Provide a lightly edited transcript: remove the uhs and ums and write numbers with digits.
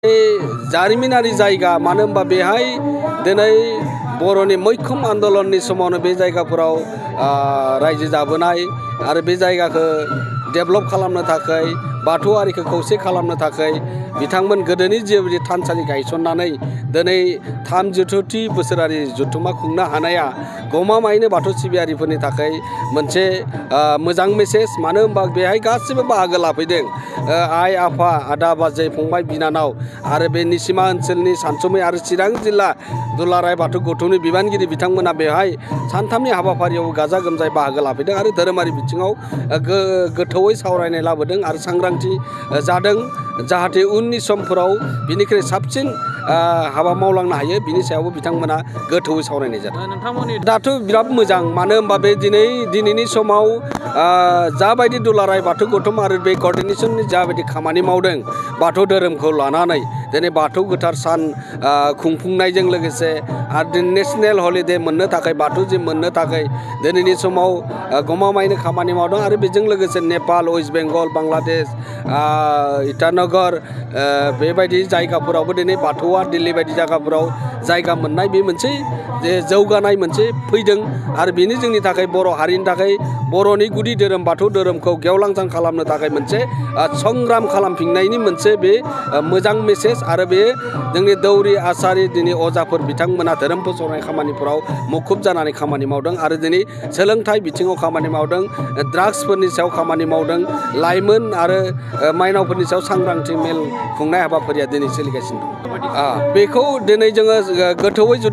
जारिमिनारि जायगा मानो होनबा बेहाय दिनै बर'नि मैखोम आन्दलननि समावनो बे जायगाफोराव रायजो जाबोनाय आरो बे जायगाखौ डेभेलप खालामनो थाखाय बाथौआरिखौ खौसे खालामनो थाखाय बिथांमोन गोदोनि जेबायदि थानसालि गायसननानै दिनै 33थि बोसोरारि जथुम्मा खुंनो हानाया गमामायैनो बाथौ सिबियारिफोरनि थाखाय मोनसे मोजां मेसेज। मानो होनबा बेहाय गासिबो बाहागो लाफैदों आइ आफा आदा बाजै फंबाय बिनानाव आरो बे निसिमा ओनसोलनि सानसुमै आरो चिरां जिल्ला दुलाराय बाथौ गौथुमनि बिबानगिरि बिथांमोना बेहाय सानथामनि हाबाफारियाव गाजा गोमजायै बाहागो लाफैदों आरो धोरोमारि बिथिङाव गोथौयै सावरायनाय लाबोदों आरो सांग्रांथि जादों जाहाथे उननि समफोराव बिनिख्रुइ साबसिन हाबा मावलांनो हायो बिनि सायावबो बिथांमोना गोथौयै सावरायनाय जादों। नोंथांमोननि दाथ' बिराद मोजां मानो होनबा बे दिनैनि समाव जाबायदि दुलाराय बाथौ गौथुम आरो बे कर्डिनेसननि जाबायदि खामानि मावदों बाथौ धोरोमखौ लानानै दिनै बाथौ गोथार सान खुंफुंनायजों लोगोसे आरो नेसनेल हलिडे मोननो थाखाय बाथौ जिम मोननो थाखाय दिनैनि समाव गमामायैनो खामानि मावदों आरो बेजों लोगोसे नेपाल वेस्ट बेंगल बांलादेश इटानगर बेबायदि जायगाफोरावबो दिनै बाथौआ दिल्ली बायदि जायगाफोराव जायगा मोननाय बे मोनसे जौगानाय मोनसे फैदों आरो बेनो जोंनि थाखाय बर' हारिनि थाखाय बर'नि गुदि धोरोम बाथौ धोरोमखौ गेवलांजां खालामनो थाखाय मोनसे संग्राम खालामफिननायनि मोनसे बे मोजां मेसेज आरो बे जोंनि दौरि आसारि दिनै अजाफोर बिथांमोना धोरोम फोसावनाय खामानिफोराव मुखुब जानानै खामानि मावदों आरो दिनै सोलोंथाइ बिथिङाव खामानि मावदों ड्राग्सफोरनि सायाव खामानि मावदों लाइमोन आरो माइनावफोरनि सायाव सांग्रांथि मेल खुंनाय हाबाफारिया दिनै सोलिगासिनो दं। बेखौ दिनै जोङो गोथौयै जुदि